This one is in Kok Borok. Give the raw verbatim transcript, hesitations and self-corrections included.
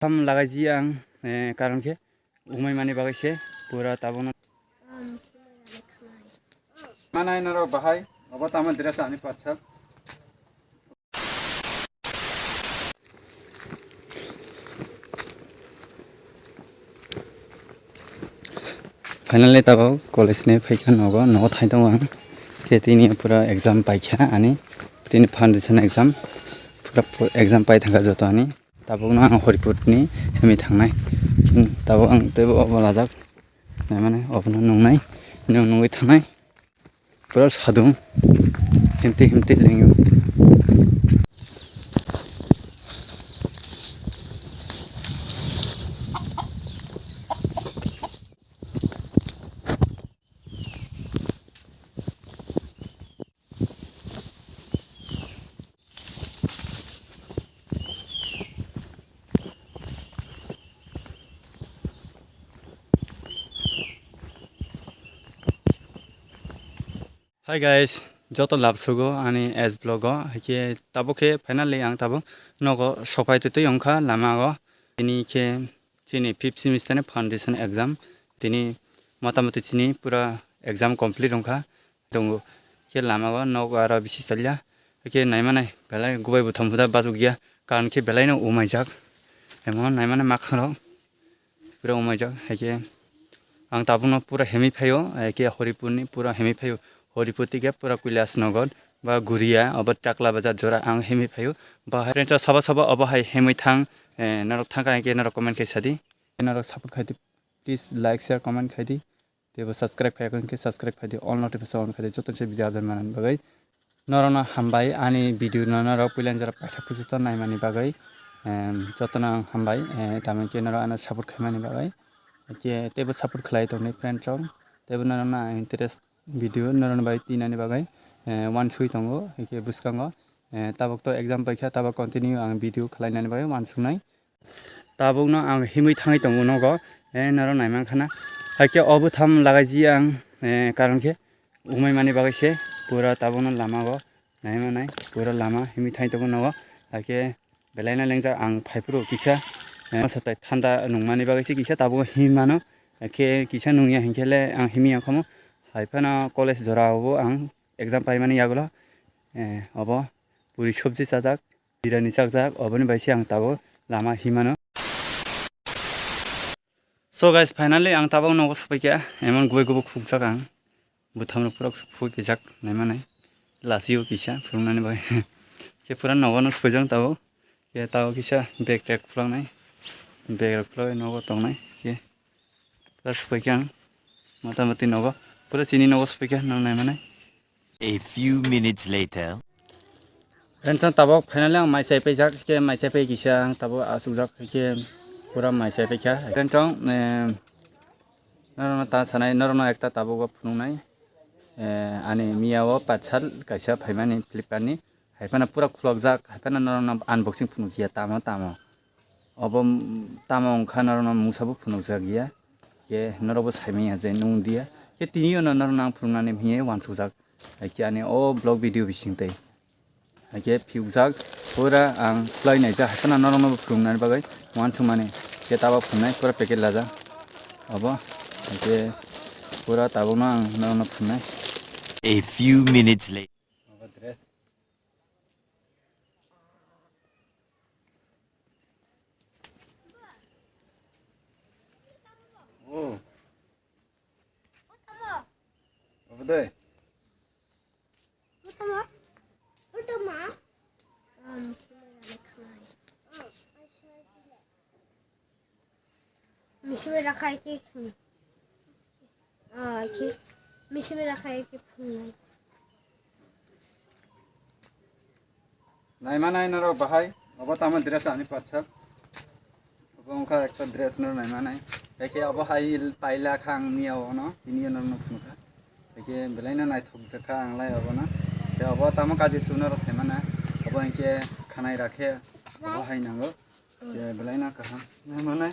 Tham lagaiji ang, eh, karon khe umai mani bagwi se pura tabukno. Manai norok bahai, obo tamo dress ani patsa. Finally tabuk college ni phaikha nogo, nogo thai tongo ang. Khe tini pura exam paikha ani, tini foundation exam, pura pu-, exam pai thangkha joto ani. Tabukno ang Horipur ni himwi thangnai. Tabuk ang teibo obo lajak, naimani obono nungnai, nung nungwi thangnai. Pura sadung, himti himti lengyo. Hi guys, joto lab sugo ani S vlog o, haikhe tabuk khe finally ang tabuk nogo sopai twi twi wngkha lama o. Tini khe chini fifth semester ni foundation exam, tini motamoti chini pura exam complete wngkha. Tongo khe lama o nogo aro bisi salya, haikhe naimanai belai gubai bwtham huda bachukya, karon khe belai no umaijak, emon naimanai makhang rok. Pura umaijak, haikhe ang tabukno pura himwi phaio, haikhe Horipurni pura himwi phaio. Horipur tike pura Kailasnagar ba Guria, obo Chakla Bazar jora ang himwi phaio. Ba hai friends sabo sabo obo hai himwi thang, eh, norok thangkha haikhe norok comment khai sadi. Norok support khaidi, please like, share, comment khaidi. Teibo subscribe khai khe subscribe khaidi, all notification on khaidi, joto se video update manani bagwi. Norokno hambai ani video no norok puila jora paithak phujuto naimani bagwi, em, jotono ang hambai, eh, tamo khe norok ano support khaimani bagwi. Khe teibo support khlai tongni friend rok, teibo norokno ang interest video norokni bagwi tinani bagwi, eh, uansugwi tongo, khe bwskango, eh, tabuk to exam paikha, tabuk continue ang video khlainani bagwi uansuknai. Tabukno ang himwi thangwi tongo nogo, eh, norok naimankha na. Haikhe obo tham lagaiji ang, eh, karon khe umai mani bagwi se pura tabukno lama o naimanai pura lama himwi thangwi tongo nogo. Haikhe belaino lengjak ang phaiphuru kisa, eh, satai thanda nungmani bagwi se kisa tabuk himwi mano. Haikhe kisa nungya hinkhe le ang himwi ya khamu. Haiphano college jora o ang exam paimani yagulo, eh, obo puri sobji chajak. Birani chakjak, oboni bai se ang tabuk lama himano. So guys, finally ang tabuk nogo sopaikha, emon gubai gubo khukjak ang. Bwthamrok pura khuk pijak naimanai. Lasio kisa phunuknani bai. Khe pura nogo no sopaijak tabuk. Khe tabuk kisa bag rek khuluknai. Bag rok khulugwi nogo tongnai. Khe pura sopaikha ang. Motamoti nogo. Pura chini nogo sopaikha, nang naimanai. A few minutes later. Friends, ang tabuk finally ang mai chai paijak, khe mai chai pai kisa ang tabuk achukjak, khe pura mai chai paikha. Friends, eh, norokno ta sanai, norokno ekta tabuk o phunuknai. Eh, ani miya o parcel kaisa phaimani Flipkart ni, haiphano pura khulokjak, haiphano norokno unboxing phunukjia tamo tamo. Obo, mm, tamo wngkha norokno mungsa bo phunukjak ya. Khe norokbo saimanya je nung dia. Khe tini ono norokno ang phunuknani hiye uansukjak. Hai khe ani o vlog video bising tei. Hai khe phiyukjak pura ang khwlai naijak. Hai phano norokno bo phunuknani bagwi uansukmani. Khe tabuk phunuknai pura packet lajak. Obo hai khe pura tabukno ang norokno phunuknai. A few minutes later. Oh. Apa deh? Misi mai rakhai khe, ah, khe, misi mai rakhai khe phungnai. Naima nai norok bahai, obo tamo dress ani patsa. Obo wngkha ekta dress no naima nai. Ekhe obo hai paila kha ang niya ono, tini norok no phunukha. Ekhe belai no naithok jakha ang lai obo no. Te obo tamo kaji suno rw saimana. Obo hinkhe khanai rakhe, obo hai nango. Je belai no kaham. Naima nai.